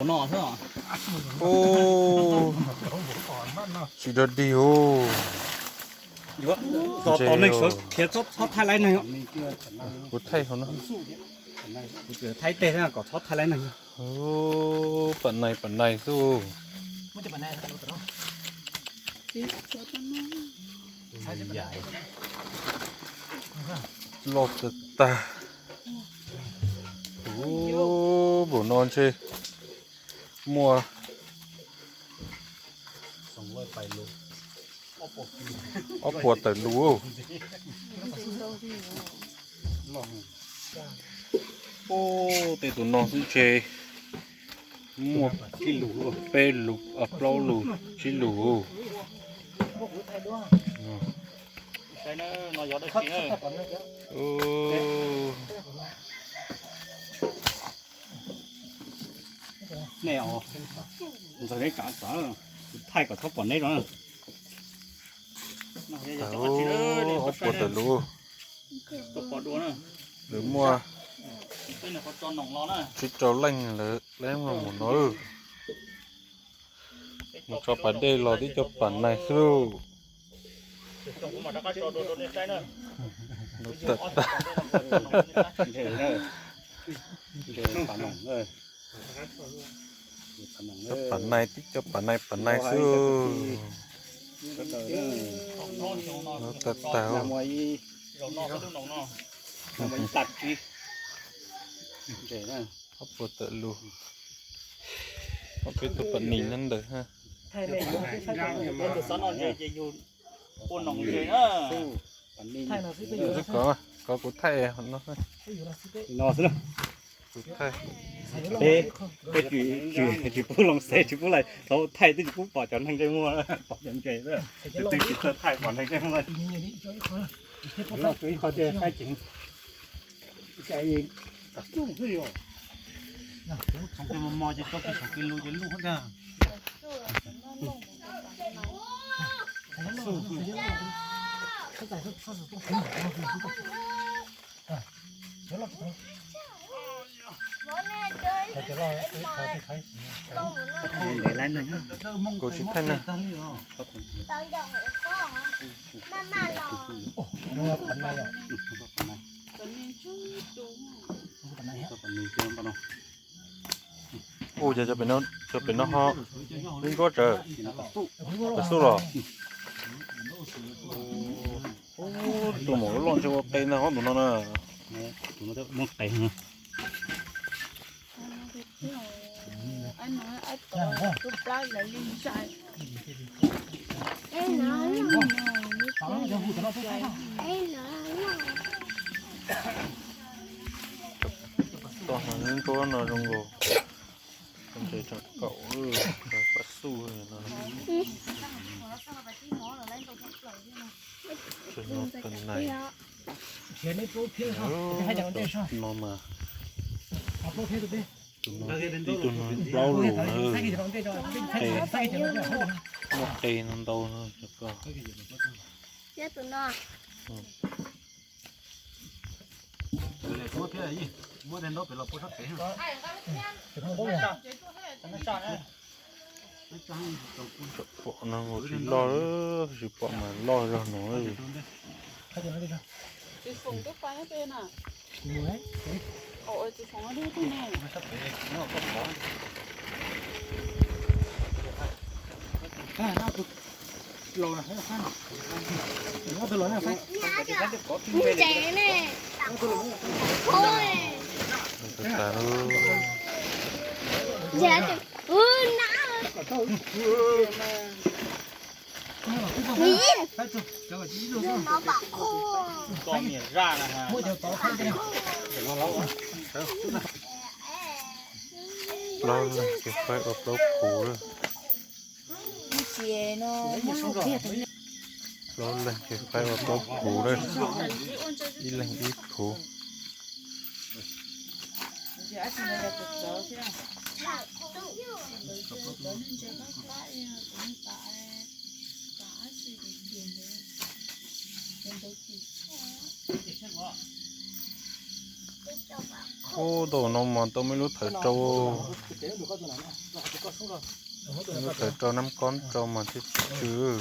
Ub, tsis dog dig os. Tos tos neeg sawv khiav txhob thaij laib neeg. Kuv thaij hauv no. Thaij teg kom txhob thaij laib neeg. Pam nais pam nais xwb. Loj tag tag. Ub, npaum no ntshe muaj ob puas tawm lus. Ub, tej tus no xwb ntshe muaj peb lus, plaub lus, tsib lus. Nej os, ntxawg neb kav xav, kuv thaij kom txhob pom neb zog na. Ob puas tawm lus. Lawv muaj tsib rau leej lawm, lawv mus no. Mus tso pas dej los tib co pam nais xwb. Tawm tag. Pam nais, tib co pam nais, pam nais xwb. Tawm tag. Ob puas tawm lus. Ob peb tug pam nais nyob ntawd. Kov, kov kuv thaij no. Kuv thaij. Peb, peb tsis, tsis pub loo xev, tsis pub lais, thaum thaij twb tsis pub pom cov neeg ntsej muag, pom cov ntses, twb tsis txawj thaij pom neeg ntsej muag. Ib qho thaij ceev. Tsoom mos mos ces tso pem saum kev lus ces luj ntag. Kuv tsis thaij na. Ua cas cov pem no ho lub nruab tsawv, pem xub los. Tus maum loj loj ntshe ua qe ntag hov tus no na. Toj no lub nruab no zoo nkaus. Ntses tsam kaum, pab xub no. Tsis no pam nais. No mas. Tus no, ib tug no plaub lus na. Qe, muaj qe no ntau no cov ko. Pom no nkaus tsis loj, tsis pom mas loj zog no. Plaub leeg ces faib ua plaub phuv. Plaub leeg ces faib ua plaub phuv lawm, ib leeg ib phuv. Ub, ntau no mas tau muaj lub thawv rau, lub thawv rau nab kob rau mas thiaj tsis tsw.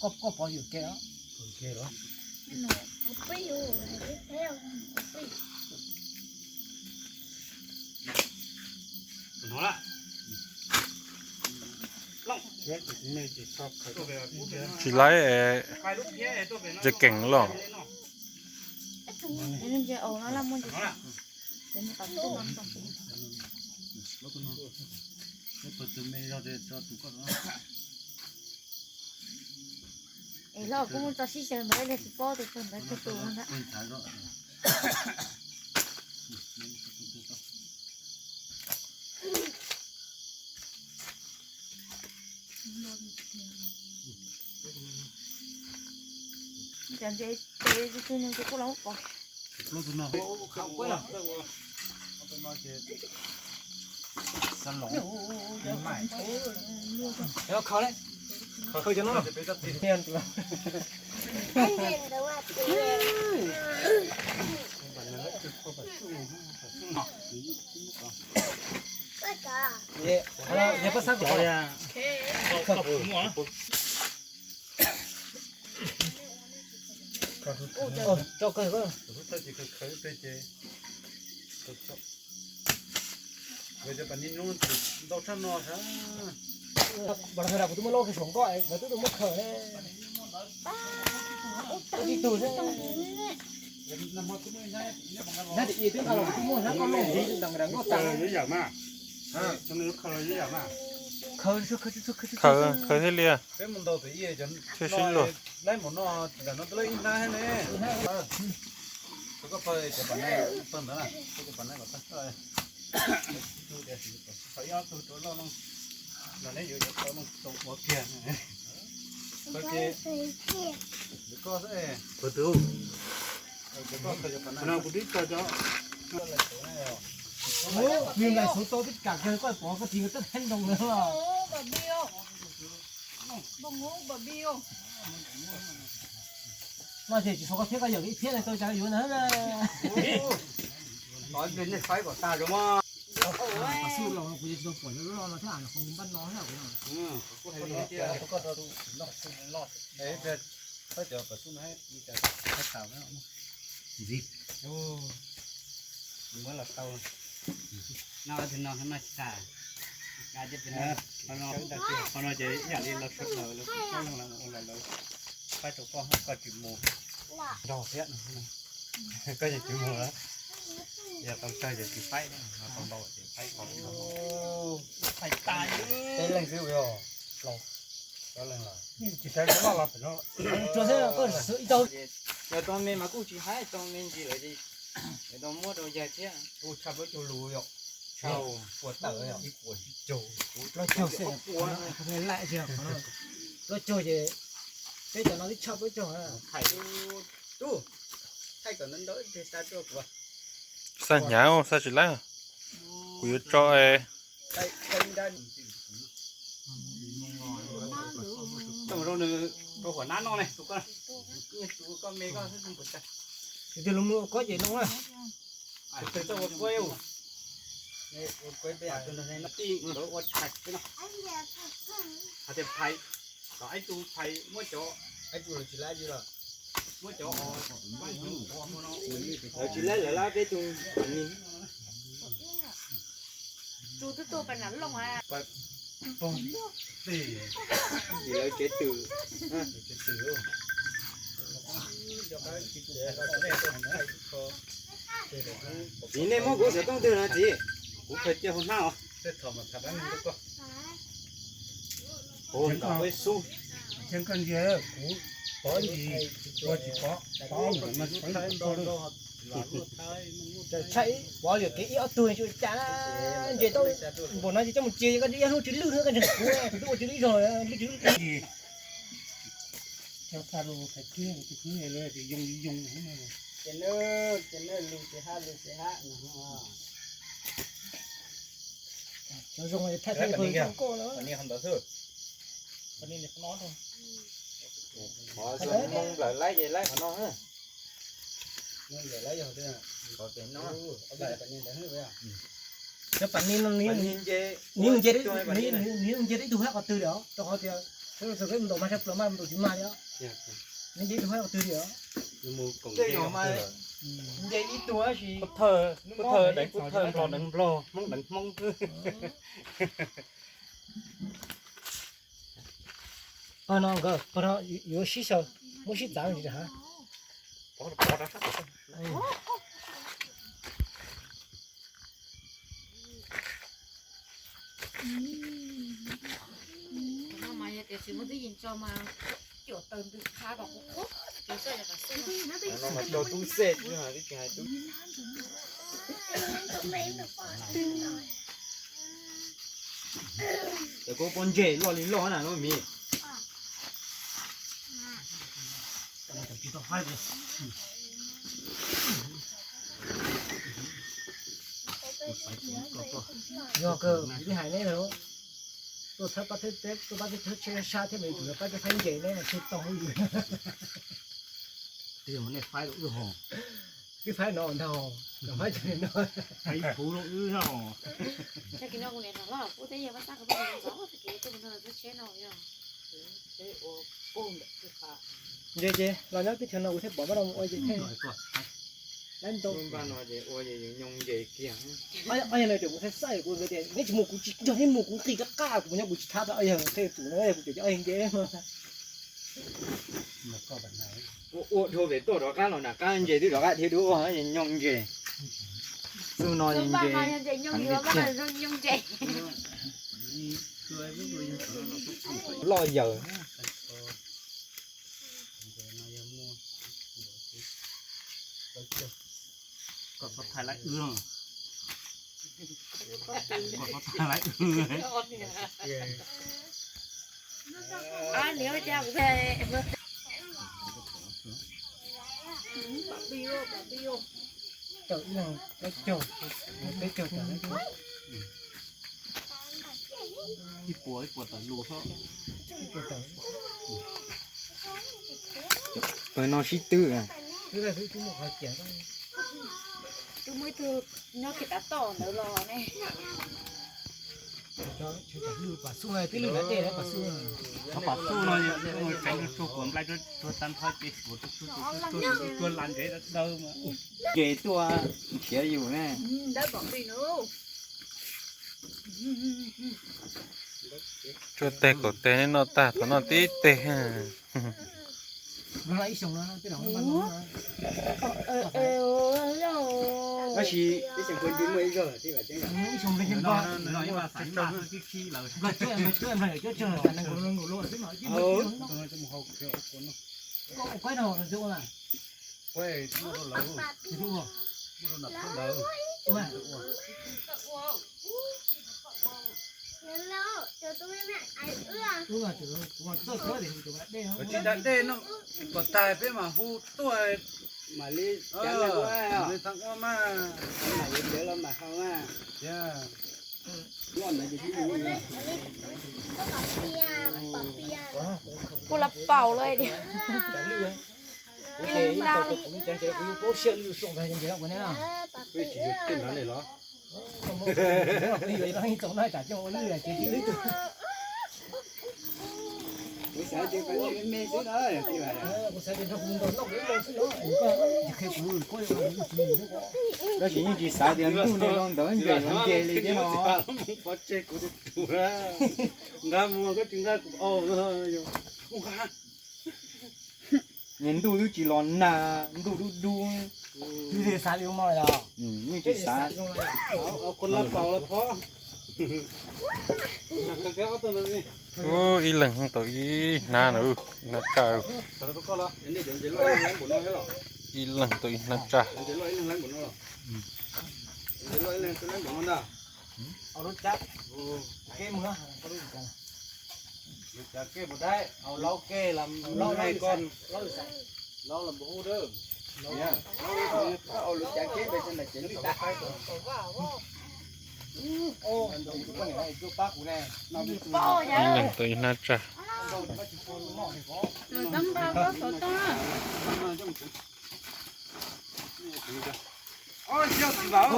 Koj pov yus ke. Tsis laib, tsev keem los. Es los kuj muaj tso sib xyaw ntawd li tsis paub tias tag ntawd tug tus no ntag. Cov ntses ces tus no ces kuj los pom. Khaws cov no. Yog pab xab kom. Tso kawg. Ntau tshaj no. Kuv twb muab loj kiag saum nkoj, nkawd twb muab khaws ne. Tib tug xwb. Hnab tim i twb nqa los kuv twb muab hnab koj loj ntiv nram nkoj tas. Khaws, khaws thiaj li. Peb mus ntaus tim i, thiaj sib luag. Laib mus no, nram no twb laib ib hnab ne. Koj pawg cov pam nai, pawg ntawd na, koj pam nai kom tag. Thaum ib ob tug rau loj loj, los neb yuav yuav tau loj tau ua kiag. Koj ces, koj xwb. Kuv twb tso cov, kuv lais xauv tau twb kam kiag koj pov koj tis nkawd twb heev nroos lawm. No ces tsis xav koj thiab koj yawm ib phiab no tau cas yuav ntag. Nej faib kom tag rau mas. Pas xub los kuv yuav tsis tau pom lub loj no thiab, qhov npaj no thiab. Koj cov pas xub no li cas thaij tas ntxiv. Muab los tau. No, no tsis tas. Qhov no ces ib yam li los sawv daws lawv kuj txhawb leej los ua los lawv faib rau koj, koj tsis mus nrog thiab no. Koj yeej tsis mus lawm. Yog tau tsawg ces tsis faib, tau ntau ces faib. Peb leeg xwb yog, plaub leeg los. Tsis sawv los pem no. Yog tau me mas kuj tsis hais, tau me ntsis lawm ces tau muab rau yaig thiab. Tshaj plaub caug lus yom. Tshaj puas tawm yom. Ib puas tsib caug. Plaub caug xwb, laim tiag. Plaub caug ces peb cov no twb tshaj plaub caug. Thaij kom ntau ntau ib teg xa tuaj kuv. Xa hnyav, xa tsis laib. Kuv yuav tso. Tau rau nws rau huam nab no ne, tus koj, tus koj me koj xwb npaum cas. Tus twg los mus ua koj ces no na. Tus twg txawj ua kuaib, ua kuaib peb tus no tij nkawd ua tshais xwb no. Hais tias phais, kom ib tug phais muab cov, ib tug tsis laib li los, muab cov, lawv tsis laib lawv lab peb tug ni. Tus twb tuag pas nam looj a. Ces lawv cev twm, txiv nej muab kuv xov tooj twg no txiv, kuv khaws cia hauv hnab os. Ntawm peb xub. Txhia koj ntsia, kuv pov ntsis, ua tsis pov, pov ntawm no tsis pov ntawm no. Tshaj ib pov lwm kev ib ob tug cas na, ntses tau npaum no ces coj mus txiav koj ib hnub tsis lwj, koj ntseeg kuv, kuv twb ua tsis lwj ib zaug, lwj tsis lwj. Cov xa lus thaiv kiag tus kwv lawv tias yoo li yoo. Ces nws, ces nws lus ces hab, lus ces hab no. Cov zoo li thaij thaij tus zoo nkauj na. Qhov Hmoob Nplawm laib ces laib qhov no. Cov pam ni no nws nce, nws nce, nws nce ib tug hab qhov twg li os, rau qhov tias txhua txhua peb mus ntaus mas sab plaws mas ntaus tsis mag li os. Nws nce ib tug hab qhov twg li os. Tej zaum mas nce ib tug tab sis Pub Thawj, Pub Thawj deev Pub Thawj, Nplog deev Nplog, Hmoob deev Hmoob xwb. Pog no nkawd, pog no yuav sib xyaw, muab sib txav no tsis hab. Ces koj pom ntses loj li loj na no miv. Yog kawg kuv twb hais neb lawm, tuaj thawb pab thawb teb, tuaj pab thawb tsheb sab thiab mas yuav tsum pab cov faib ntses neb mas thiaj tau. Twb faib no ntag, faib no, faib puv rau wb hos. Ntses ces los nyob teb chaws no kuv thiaj pom pab no mus ua ces thiaj. Ob yog no ces kuv xav xav kuv nkawd tias neb tsis mus kuv tsis nrog neb mus kuv nqis qab qab kuv nyob kuv tsis thab tau ob yog tej tus no kuv cov ob yog nce. Ua dhau pem tuaj rov qab los nram qab ntses twb rov qab dhia dua ua nyob ntses. Xub no nce. Loj yawm. Koj txhob thaij laib wb. Koj txhob thaij laib wb. Caum ib leeg peb caug, peb caug caum. Ib puas ib puas tawm lus xwb. Pawg no sib twb. Twb muaj ib tug nyob kiag tav toj ntawd los ne. Pam xub, twb lwj nram dej lawm pam xub. Qhov pam xub no yog tseev rua kuam nplai rua tag nrho ces kuam rua las ntsev dawb mas. Ces tuaj nrhiav yus ne. Tsuag teg kaum teg neb noj tag thaum noj tib teg. Tab sis ib xyoo kuv ntshe muaj ib zaug thiab. Tsis nram dej no, kom tag peb mam hu tuaj. Mam li thav ua mas. Kuv los paus lawm tiag. Tab sis yeej tsis xav tias ntuj no zoo ntawd nce los nce li thiab no. Nqa mus koj tsis nqa kuv. Ntuj twb tsis los nag, ntuj dub dub. Yeej tsis xav. Ib leeg tau ib hnab na, ib hnab tsaj. Ib leeg tau ib hnab tsaj. Lub cav keb puas dai, au laub keb los laub nai ko, laub los npua hu dawb. Ib leeg tau ib hnab tsaj. Ib vam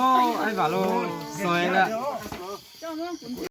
los xais lawm.